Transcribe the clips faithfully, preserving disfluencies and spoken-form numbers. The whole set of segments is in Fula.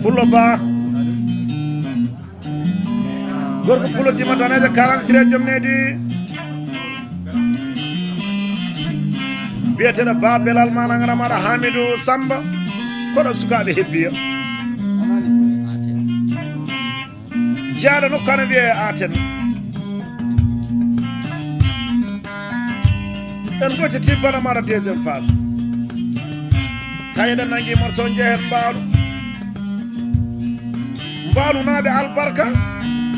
Pullo Ba. Gorko Pullo Dima Daneejo, quarante-treize jom neydi. Biyeteeɗo Ba Belal Manangara Mara Hamidou Samba. Koɗo sukaaɓe Hebbiya. Jeyaaɗo nokku ana wiyee Aten. En goccitii bana mara deuxième phase. Tawi eɗen nanngi morceau Njehen Mbaalu. Mbaalu naaɓe albarka.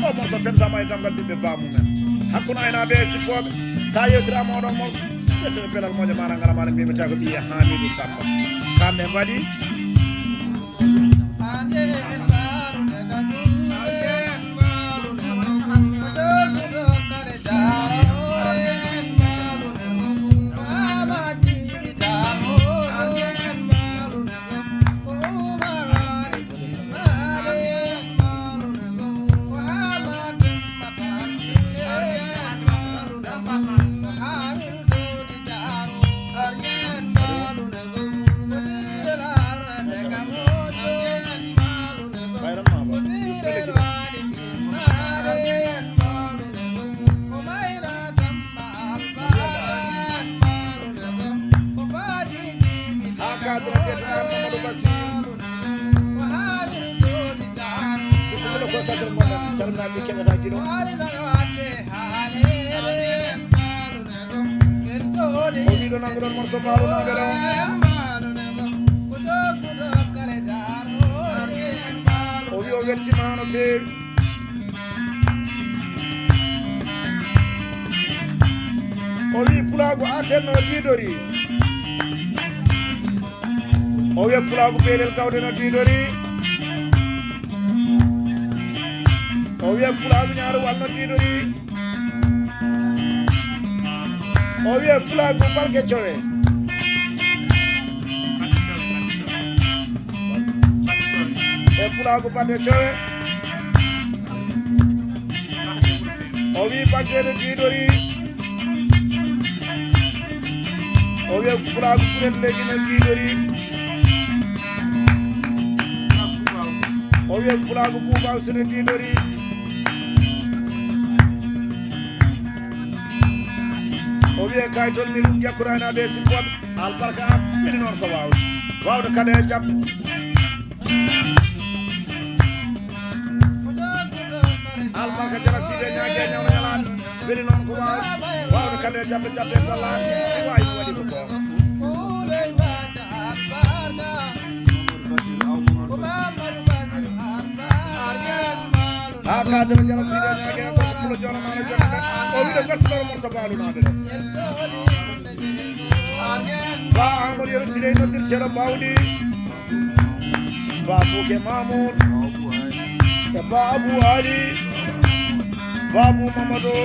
O morceau fentaama e damgal ɓiɓɓe baamumen. Hakkunde aynaaɓe e sippooɓe. So a yewtiraama oɗo morceau, ƴettete Belal Moƴo Manangara Mara mbiyetee ko ɓiye Hamidou Samba. Kamɓe mbaɗi. Haa kadre biyeteeɗo Mamadou Bassir. Bisimilla ko kadre mon, calminaaɓe keɓata gino. O wiɗo nanguɗon morceau Mbaalu nanguɗon. O wi o weltiima no feewi. O wi pulaagu Aten no diidori. O wi pulaagu Beelel Gawde no diidori. O wi pulaagu Ñaaruwal no diidori. O wi pulaagu Balke Cowe. E pulaagu Balke Cowe. O wi Balke no diidori. O wi pulaagu Kurel Leydi no diidori. O wi pulaagu Buuba Useni diidori. O wi kaytol mi ɗum jakkuraanaaɓe e sippooɓe. Albarka am, weli noon ko waawde. Waawde kadi e jaɓde. Albarka Jara Siide Ñaage ñawna ñalaande. Weli noon ko waawde. Waawde kadi e jaɓde, jaɓde e gollaade. Waawi no waɗi ko goonga. Haa kadre Jara Siide Ñaage, gorko Pullo Joolo Maalo Joolo. O wiɗo gartuɗo mo so baalu naade ɗo. Ba Amadou Yero Sirey noddirteeɗo Bawɗi. Ba Buke Mamoud. E Ba Abou Ali. Ba Abou Mamadou.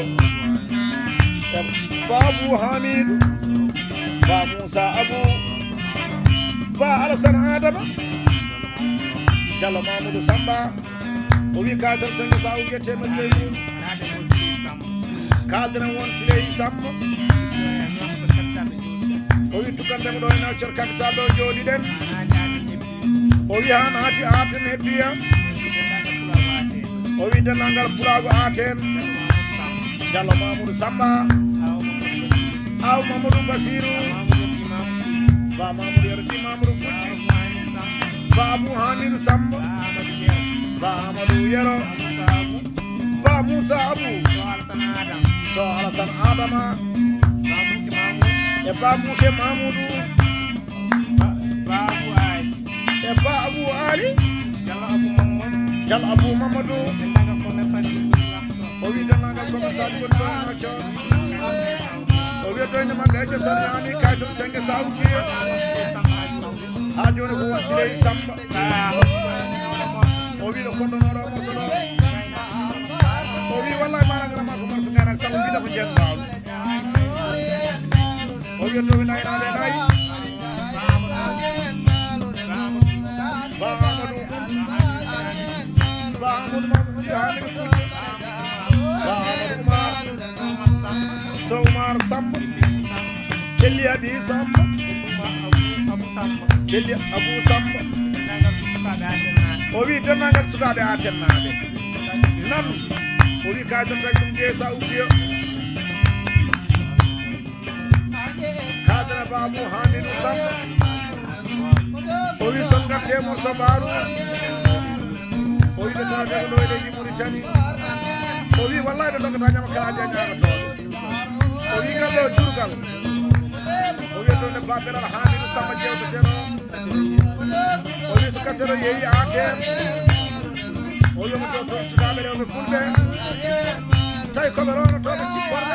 E Ba Abou Hamidou. Ba Moussa Abou. Ba Alassane Adama. Diallo Mamadou Samba. O wi kadre Sengo Saw wiye teemedde joyi. Kadre won Siley Samba. O wi tukkandemo ɗo ena cer capital ɗo jooɗiɗen. O wi haa naati Aten Hebbiya. O wi denndaangal pulaagu Aten. Diallo Mamadou Samba. Aw Mamadou Basirou. Ba Mamadou Yero Di Mamadou Kuddi. Ba Abou Hamidou Samba. Ba Amadou Yero. Ba Moussa Abou. So Alassane Adama. E Ba Mouke Mamoudou. E Ba Abou Ali. Diallo Abou Mamadou. O wi denndaangal commerçant woni ɗo e Macca. O wi doyde maɓɓe e jottani yaani kayto senge sawki. Haa jooni ko won Siley Samba. O wi ɗo konɗo noɗo morso ɗo. O wi wallahi mana ngara ma ko morso ngana sabu mbida ko jeen baaw. O wi to wi nayi naade nayi. Ba Amadou. Ba Amadou Mamadou Hamidou Kouti. Ba Amadou Oumar. Sow Oumar Samba. Kelli Abi Samba. Kelli Abou Samba. O wi denndaangal sukaaɓe Aten naaɓe nan. O wi kaay tan tagi ɗum jeesa ubbiyo. Kaadana Baabu Hamidu Samba. O wi son gatte mo Sabaru. O wi ɓe tawde ko ɗo e leydi Mauritanie. O wi wallahi ɓe dokkata ñama kala aja ñaama toon. O wi ngal ɗo jurgal. O wi ɗo nde Babelal Hamidu Samba jewteteno. O wi so kasero yeeyi Aten. O wi omo ɗo toon sukaaɓe rewɓe fulɓe. Tawi koɓe rownotooɓe cipporɓe.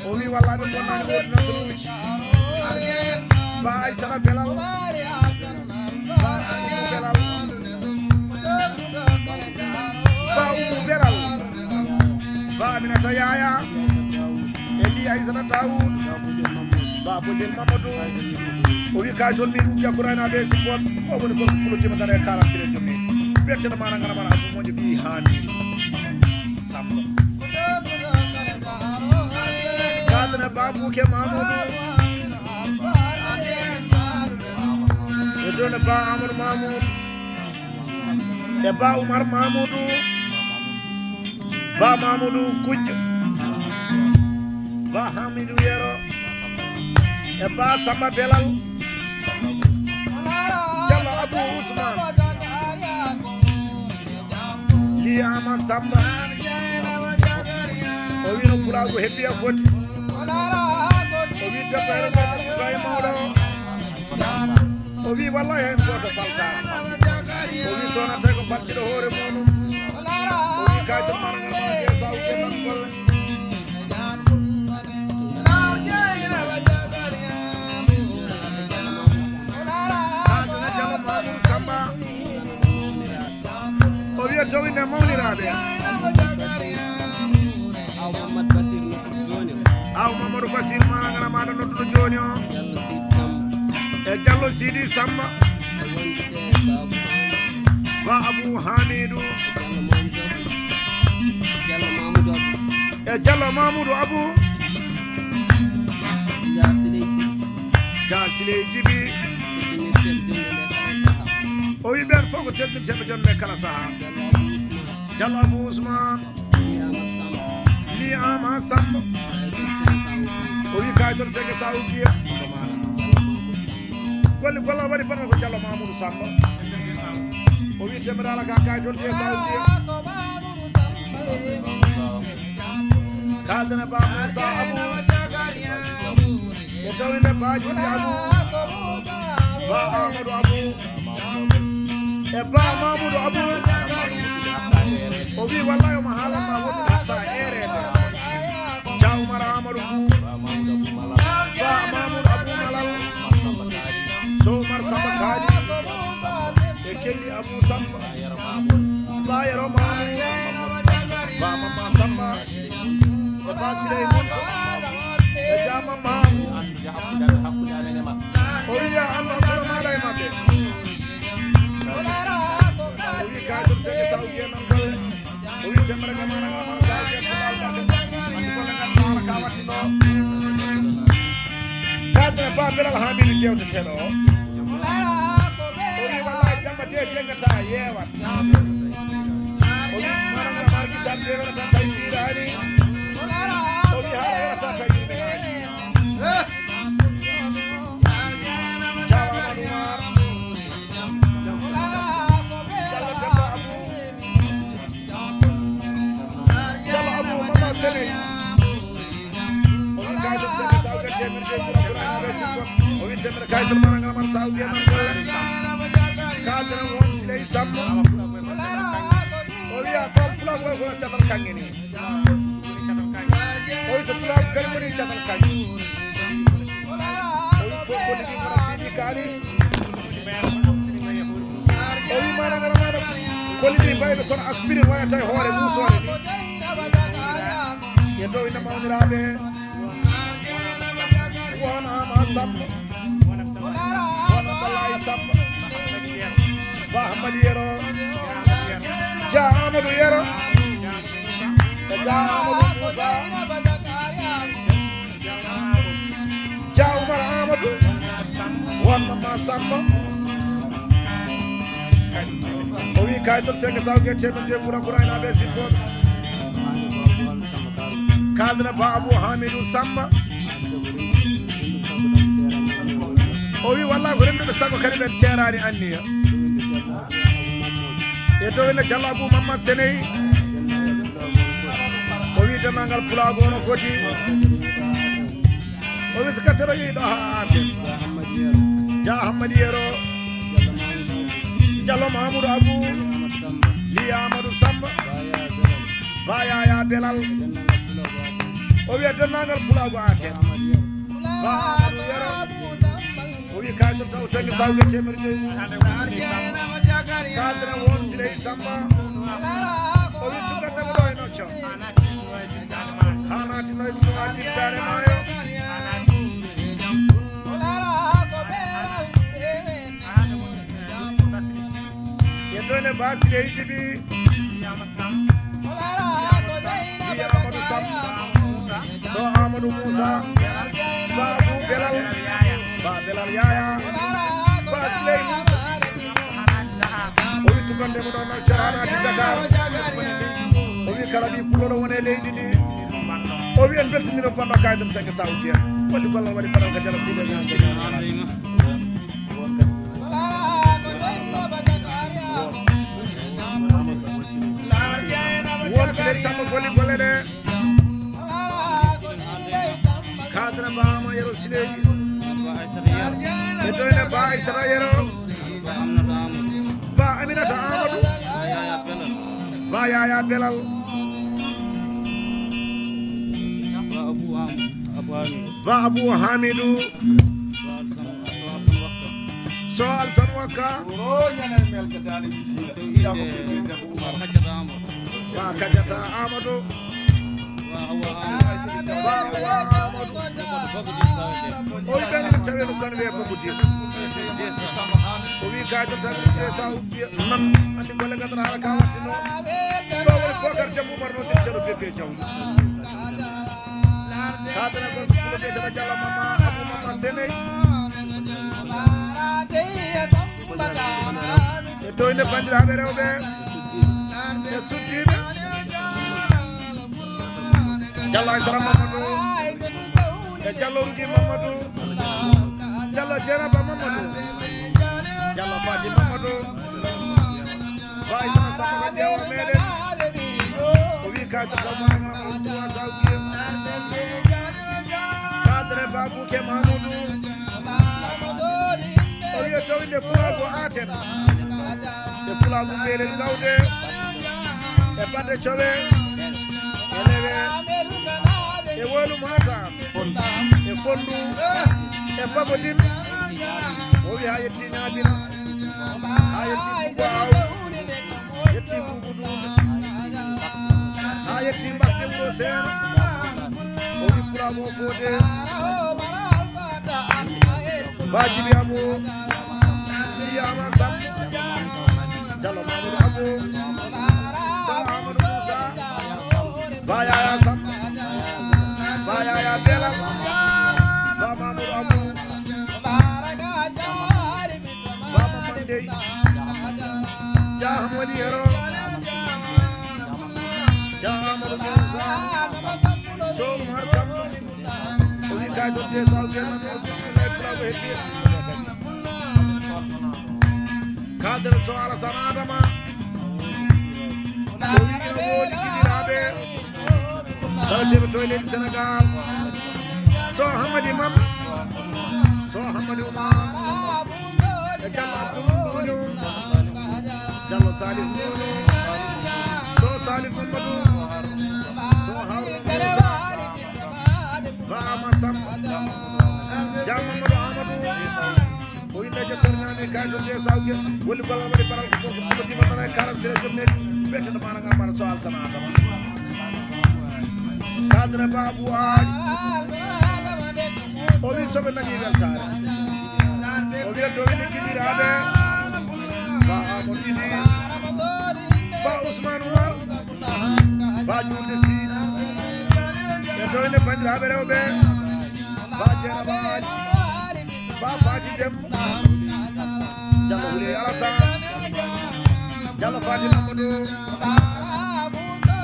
O wi wallaaɓe bonnaani woodi nan toon uji. Ba Aysata Belal. Ba Umu Belal. Ba Umu Belal. Ba Aminata Yaya. E li Aysata Dawud. Ba Bojel Mamadou. O wi kaay toon min uji Abdourahmane Abe Sibon. O woni gorko pulo jima dara e quarante sire jomi. Bettena mana ngana mana Abou Moƴo ɓi Hami. Samba. Kaadana Babuke Mamoudou. E dona Ba Amadou Mamoudou. E Ba Oumar Mamoudou. Ba Mamoudou Kujjo. Ba Hamidou Yero. E Ba Samba Belal. Jallo Abou Ousmane. Liyama Samba. O wino pulagu hebbi a foti. O wi debbo heno ɓe suka e mawɗo. O wi wallahi hen goto falta. O wi sona tawi ko faltiɗo hoore muɗum. O wi kayto mana ngal mana jeesa o ke nan golle. Aduna Jallo Mamoudou Samba. O wiya towinde mawniraaɓe. Aw Mamadou Basir nodduɗo jooni o. Aw Mamadou Basir mana ngana maɗa nodduɗo jooni o. Jallo Sidi Samba. E Jallo Sidi Samba. E wondude Ba Abou Hamidou. Ba Abou Hamidou. E Jallo Mamoudou Abou. Jallo Mamoudou Abou. E Jallo Mamoudou Abou. Jasiley Jibi. Jasiley Jibi. Teddinirten jonde nde kala saha. O wi ɓen fof ko teddinteɓe jonde nde kala saha. Jallo Abou Ousmane. Jallo Abou Ousmane. Liyama Samba. Liyama Samba. Kaay toon sene sa uddii. O wi kaay toon sene sa uddii. Ko maana. Jallo Mamoudou. Golli gollal waɗi bana ko Jallo Mamoudou Samba. O wi temedala ka kaay toon sene sa uddii. Kaldene Ba Moussa Abou. E tawinde Ba Juli Abou. Ba Amadou Abou. E Ba Mamoudou Abou. O wi wallahi omo haalanma wonde hatta eerede. Dia Oumar Amadou Bou. Ba Mamoudou Abou Malal. Sow Oumar Samba Kali. E Kelly Abou Samba. Ba Yero Mamoudou. Ba Mama Samba. E Ba Siley Muntu. E Dia Mama. O wiya Allah kono maɗa e maɓɓe. O wi kaajum sege sawji e nan golle. O wi temere ngam mana ngam mana sawji e nan golle. Andi golle ngam taala ka wattino. Kadre Ba Bilal Hamidu jewteteɗo o. O wi wallahi jamma de jengata yeewat. O wi mana ngam argi tan de wala tan tawi ɓiiraani. O wi haala wala tan tawi ɓiiraani. O wiya ko pulaar ko catal kaŋŋe ni. O wi so pulaar kadi woni catal kaŋŋe. O wi ko ko ligi mara fini kalis. O wi mana ngara mana ko ligi bayɓe kono aspirine wayata e hoore musore ni. Ye to ina mawniraaɓe. Wona ma Samba. Wona Balaye Samba. Ba Hamadi Yero. Dia Amadou Yero. E Dia Amadou Moussa. Dia Oumar Amadou. Wonna ma Samba. Kayitol seke sawge temen de ɓura ɓura ina ɓe sippooɓe. Kadra ba Abou Hamidou Samba. O wi walla ko renduɓe sago kadi ɓen ceeraani anniya. E dow ene Jallo Abou Mamma Seney. O wi denndaangal pulaagu ono foti. O wi so kasero yehi ɗo haa Aten. Ja Hammadi Yero. Jallo Mamoudou Abou. Li Amadou Samba. Ba Yaya Belal. O wi denndaangal pulaagu Aten. Ba Amadou Yero. O wi kayitol taw tangi sawge teemedde joyi. Kadra won Siley Samba. O wi cukalɓe mo ɗo e nocco. Haa naati noy ɗum o addi daare maayo. E ɗo ne ba Siley Jibi. Wi Amadou Sam. So Amadou Moussa. Ba Abou Belal. Ba Belal Yaya. Ba Siley. O wi tugande mo ɗon no caranaji Dakar. O wi kala ɗi puloɗo wone leydi ndi. O wi en beltiniro banno kaytam seke sawdiya. Woni gollal waɗi paɗal ka jala siɓe. Won Siley Samba golli golle ɗe. Kadra Ba Ama Yero Siley. E doyne Ba Aissata Yero. Ba Aminata Amadou. Ba Yaya Belal. Ba Abou Hamidou. So Alsan Wakka. Ro ñana mel ka dale bisila. Ila ko be da ko Umar. Ba Kadiata Amadou. Ba Hawa Amadou. O wi ɓen tawe no kan wiye Babou Dieng. O wi gajo tan wiye sa ubbi nan andi golle gadara hala ka watti no. Ɗo woni Bokar Jabu Umar no ɗin sero bebe jaw. Kadana ko ko be da Jalla Mama Abou Mama Seney. E toyne bandiraɓe rewɓe e suddiɓe. Jallo Aysara Mamadou e Jallo Rugi Mamadou. Jallo Dieynaba Mamadou. Jallo Fati Mamadou. Ba Aysara Samba ko ƴeewo meɗen. O wi ka jota mo ngam on duwa sawgiye. Kadre Babou ke Mamadou. O wi e tawinde pulaagu Aten. E pulaagu Beelel Gawde. E Badde Cowe. E Lewe. E Wolu Matam. E Fondu. E Pagodin. O wi haa yetti Ñaabina. Haa yetti Bubaw. Yetti Bubudu. Haa yetti Mbacke Wuro Seen. O wi pulaagu o fode. Ba Jibi Abou. Wiyama Sam. Jallo Mamadou Abou. Sam Amadou Moussa. Ba Yaya Sam. Ba Yaya Belal. Ba Mamadou Abou. Ba Mamadou Dey. Ja Hamadi Yero. Ja Amadou Moussa. So Umar Sam. O wi kay ɗon de saw be man o bismillah pulago heddi. Kadere so Alassane Adama. O wi ina woodi giɗiraaɓe. Taweteeɓe to e leydi Sénégal. So Hammadi Mam. So Hammadi Oumar. E Jallo Abdoul Mounou. Jallo Salif Mounou. So Salif Mamadou. So Harouna Moussa. Ba Ama Samba. Jam Mamadou Amadou. O wi leƴƴe terñaani kay to nde sawge. Woni gollal waɗi baral ko ko ko dima tan e quarante-six jom ne. Bete no mana ngam mana so Alsana Adama. Kadre Babou Aji. O wi soɓe nani weltaare. O wi to wini giɗiraaɓe. Ba Amadou Idi. Ba Ousmane Oumar. Ba Juulde Sy. E doyne banndiraaɓe rewɓe. Ba Jeena Ba Aji. Ba Faji Dem. Jallo Wule Alassane. Yalla Fatima Amadou.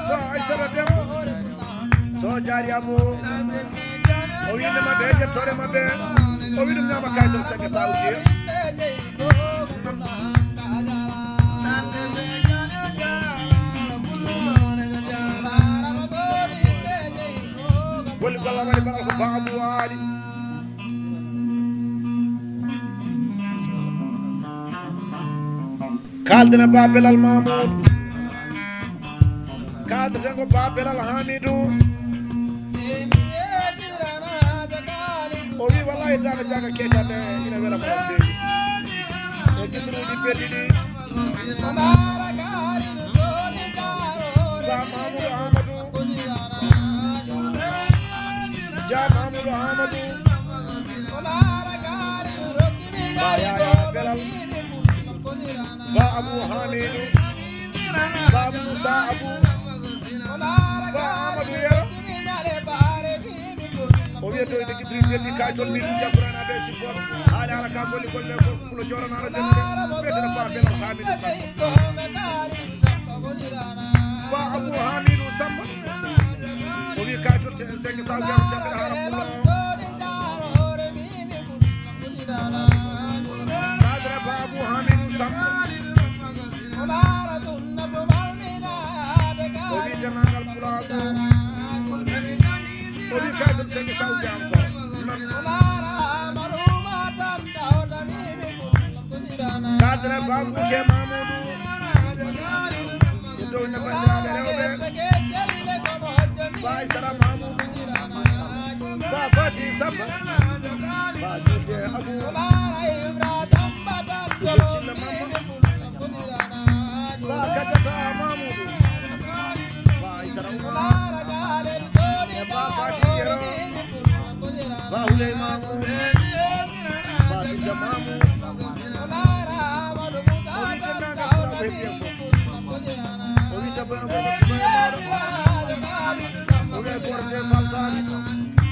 So Aissata Demba. So Diary Abou. O wi nde maɓɓe e ƴettoore maɓɓe. O wi ɗum ñaama kayitol seke sawdi. Woni golla waɗi mbaɗa ko Ba Abou Ali. Kaaldene Ba Belal Mamoudou. Kaaldeten ko Ba Belal Hamidou. O wi wallahi daga daga keta de ina wela mo fewi. E jikruji belɗi ɗi. Ba Mamoudou Amadou. Ja Mamoudou Amadou. Ba Yaya Belal. Ba Abou Hamidou. Ba Moussa Abou. Ba Amadou Yero. O wiya to ene gidri belli kay ton min ɗum jakkurana ɓe support. Haali ala ka golli golle ko kulo jorana ala jande. Ɓetene Ba Belal Hamidou Samba. Ba Abou Hamidou Samba. O wi kay ton te senge sa jam jaɓe hala kulo. Kadre Ba Abou Hamidou Samba. O wi denangal pulaagu. O wi kadre senge sa jam ko. Kadre Ba Abou ke Mamoudou. Ɓe dow ne banndiraaɓe rewɓe. Ba Aissata Mamoudou. Ba Fati Samba. Ba Jude Abou. Ɓe Cille Mamba. Ba Kadiata Mamoudou. Ba Aissata Oumar. E Ba Fati Yero. Ba Houley Mamoudou. Ba Binta Mamoudou. O wi denndaangal pulaagu heɓi en fof. O wi debbo en gorko suka e maaro. O wi e gorko e faltaani.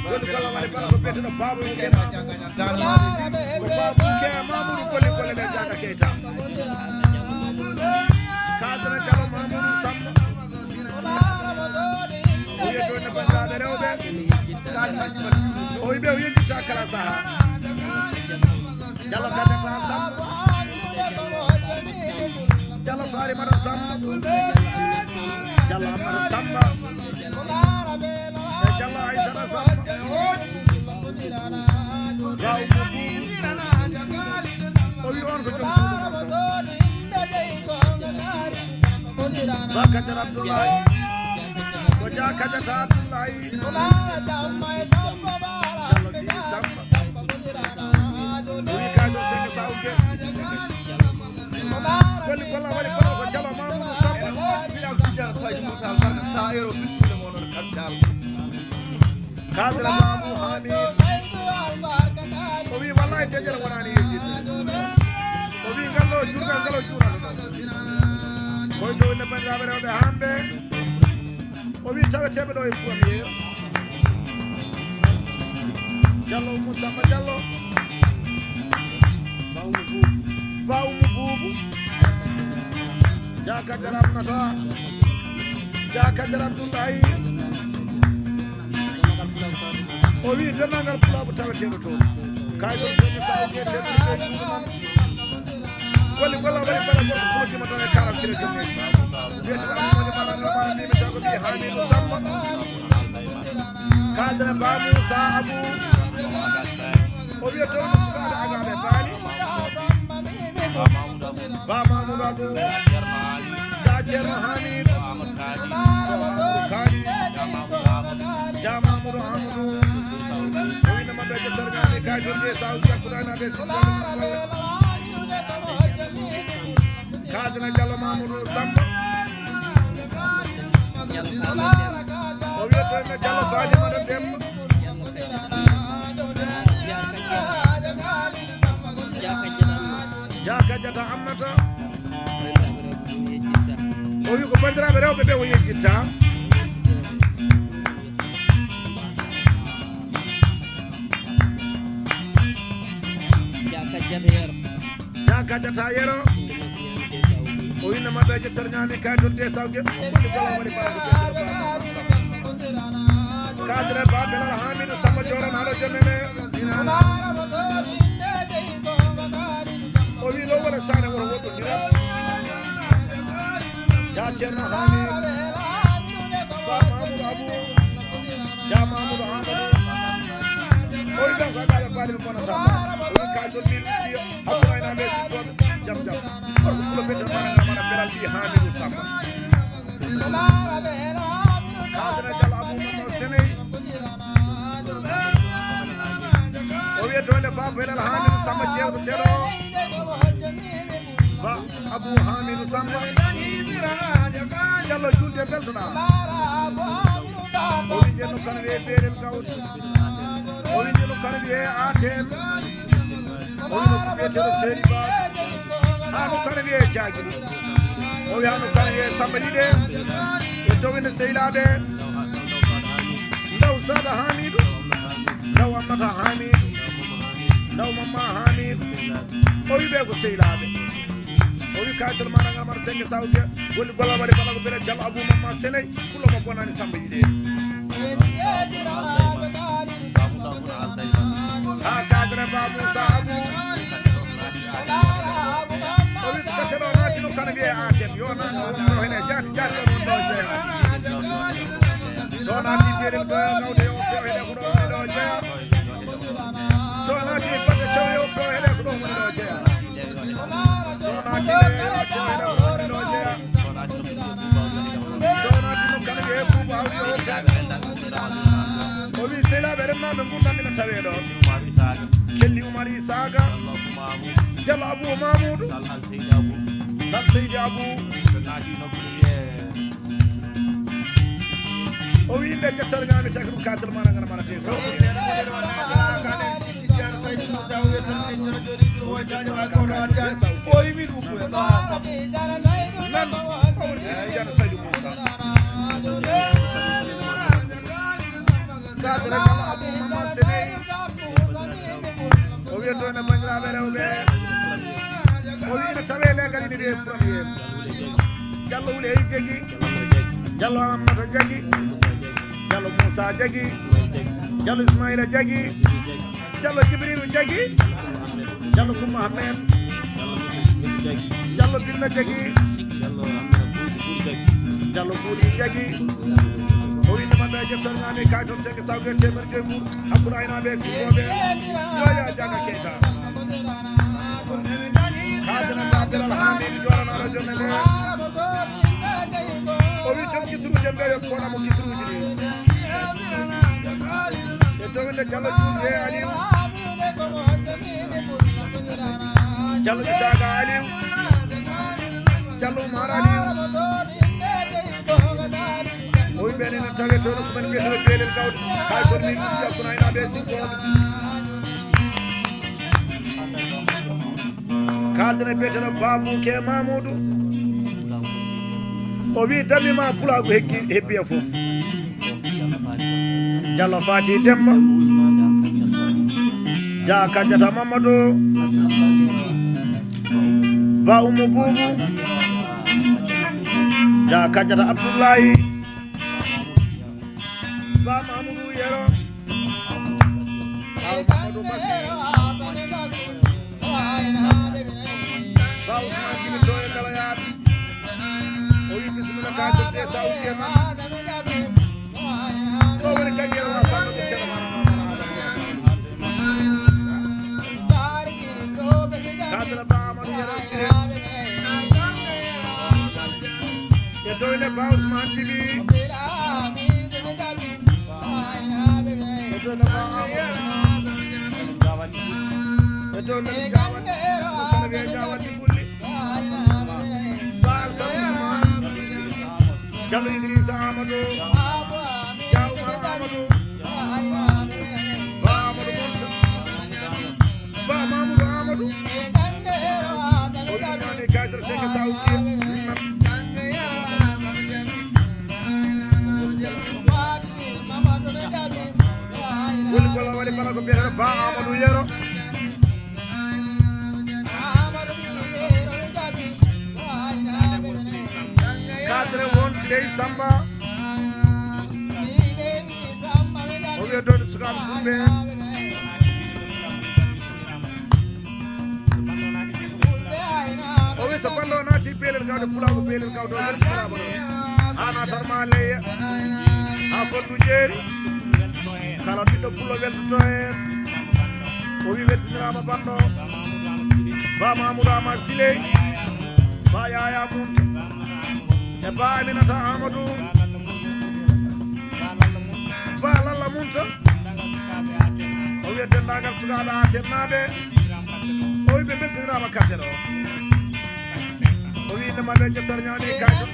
Woni kala wari kala ko betuɗo Babu Kema. Ko Babu Kema Mamoudou golli golle ɗe Jaaga Keita. Kadre Diallo Mamoudou Samba. O wiya to ne banndiraaɓe rewɓe. O wi ɓe o yejjitta kala saha. Diallo Kadiata Samba. Diallo Farimata Samba. Diallo Amara Samba. E Diallo Aissata Samba. Ba Oumou Boubou. O wi on ko joom suudu makko. Ba Kadiata Abdoulaye. Ko Ja Kadiata Abdoulaye. Diallo Sidi Samba. O wi ka joom senge sa ugge. Golli golla waɗi kono ko Diallo Mamoudou Samba. Ene woodi village Tijjara Sadio Moussa Albarka sa ero bismilla mo non kam Diallo. Kadre Babou Hamidou. O wi wallahi jejjere wonani yejjitde. O wi ngal ɗo jurgal ngal o juurata ɗo. Koye dow ne banndiraaɓe rewɓe hanɓe. O wi taweteeɓe ɗo e premier. Diallo Oumou Samba Diallo. Ba Oumou Boubou. Ba Oumou Boubou. Ja Kadiata Aminata. Ja Kadiata Abdoulaye. O wi denndaangal pulaagu taweteeɗo toon. Kay ɗon soni sa o wiyeteeɗo. Golli golla waɗi bala gorko pulogima tan e quarante kilo jom. Wiyete Abdoulaye Mara Mara mbimi taw ko mbi Hamidou Samba. Kadre Ba Moussa Abou. O wiya toon ko sukaaɓe agaaɓe baali. Ba Mamoudou Abou. Ja Ceerno Hamidou. Sow Amadou Kali. Ja Mamoudou Amadou. O winna maɓɓe ko torgaani kay toon de sa o jakkuɗaani aɓe. Kadre Diallo Mamoudou Samba. O wiyetee no Diallo Fadimata Demba. Ja Kadiata Aminata. O wi ko banndiraaɓe rewɓe ɓe o yejjitta. Ja Kadiata Yero. Ja Kadiata Yero. O wi no maɓɓe e jettere ñaami kayitol de sawge. Woni gola woni baabu de. Kadre ba Belal Hamidu Samba Joran halo jonnene. O wi lo wala sane woro wodo dira. Ja Ceerno Hamidu. Ba Mamoudou Abou. Ja Mamoudou Amadou. O wi ben ko gaala baali mo bonata. O wi kayitol min. Hakkunde aynaaɓe e sukkooɓe, jam jam. Gorko fulo betel mana mana Belal ɓii Hamidu Samba. Kadre Jal Abou Mamadou Seney. O wiye to nde ba Belal Hamidu Samba jewtoteɗo. Ba Abou Hamidu Samba. Jallo julde beltoɗa. O wi nde no kan wiye beerel gawri. O wi nde no kan wiye atel. O wi no biyeteeɗo Seydi Ba. Haa no kan wiye jaagiri. O wi haa no kan wiye Samba Ɗiɗe. E towinde seylaaɓe. Ndaw Sada Hamidu. Ndaw Ammata Hamidu. Ndaw Mamma Hamidu. O wi ɓe ko seylaaɓe. O wi kayitol ma nangal mata senge sawje. Woni gola waɗi bala ko bele Jal Abou Mamma Seney. Kulo mo bonani Samba Yiɗe. Ha kadre ba Moussa Abou. O wi ko kaseɗo naati no kan wiye aten. Yo na o wonno hene jaati jaati o wonno jeya. So naati biyeren ko ngawde yo o few hene ko ɗo woni ɗo jeya. So naati fadde caw yo o few hene ko ɗo woni ɗo jeya. So naati le yo o few hene ko ɗo woni ɗo jeya. So naati no kan wiye Bouba Awdi o few. O wi sehlaaɓe rennaaɓe ngurndan ina tawee ɗo. Kelli Oumar Isaga. Jallo Abou Mamoudou. Sal Seydi Abou. O wi nde jettere ñaami taki ɗum kadre mana ngana mana te. Tidiane Saydou Moussa o wi salmini jono joni duro woytaji wa ko raja. O yimi ɗum ko nan o woni si Tidiane Saydou Moussa. Kadre Abou Mamadou Sene. O wiyetoo ne banndiraaɓe rewɓe. O wi ina tawee leegal ina wiyee premier. Jallo Wuli Hey Jegi. Jallo Ammata Jagi. Jallo Moussa Jagi. Jallo Ismaila Jagi. Jallo Jibrilu Jagi. Jallo Kumba Ahmed. Jallo Binna Jagi. Jallo Buuɗi Jagi. O winnde maɓɓe e jeftere ñaami kayitol seke sawge teemer joy mbuur. Hakkunde aynaaɓe e sukooɓe. Yo yaa jaga keyta. Kaadana ma Belal Hamidu jooɗanaɗo jonne nde. O wi joom gitruuje mbe yo koɗa mo gitruuji ɗi. E towinde Jallo Juulde Aliou. Jallo Isaaga Aliou. Jallo Umar Aliou. O wi ɓen ene tawe toon ko men mbiyetee Beelel Gawɗo. Kay kono min ɗum jakkuna ina ɓe sikkooɓe. Kaalden e biyeteeɗo Babou Ke Mamoudou. O wi dammi ma pulaagu heggi hebbi e fof. Jallo Fati Demba. Ja Kadiata Mamadou. Ba Oumou Boubou. Ja Kadiata Abdoulaye. Ba Mamoudou Yero. Aw Mamadou Bassi. Ba Ousmane Gini Toye Galayaaɓe. O wi bisimilla ka jodde sa uddiyema. Ɗo woni gaññeere wa Samba ɓe ceɗo ma. Kadra Ba Amadou Yero Siré. E doyle Ba Ousmane Bibi. E doyle Ba Amadou Ousmane. E doyle Jawadi. Kala ɓe Jawadi Gulli. Ba Alsan Ousmane. Jallo Idrissa Amadou. Jaw Umar Amadou. Ba Amadou Monta. Ba Mamoudou Amadou. O wi ñaami kayitoro seke sawti. Woni golla waɗi bala ko biyeteɗo Ba Amadou Yero. Adre won Siley Samba. O wiya toon sukaaɓe fulɓe. O wi so Banndo naati Beelel Gawde, Pulaagu Beelel Gawde o weltinaama ɗo. Haa naatar maa leyya, haa foddu jeeri. Kala ɓiɗɗo pullo weltoto heen. O wi weltiniraama Banndo. Ba Mamoudou Ama Siley. Ba Yaya Munta. E Ba Aminata Amadou. Ba Lalla Munta. O wiya denndaangal sukaaɓe Aten naaɓe. O wi ɓe mbeltiniraama kaset o. O wi nde maɓɓe jottor ñaami kayit.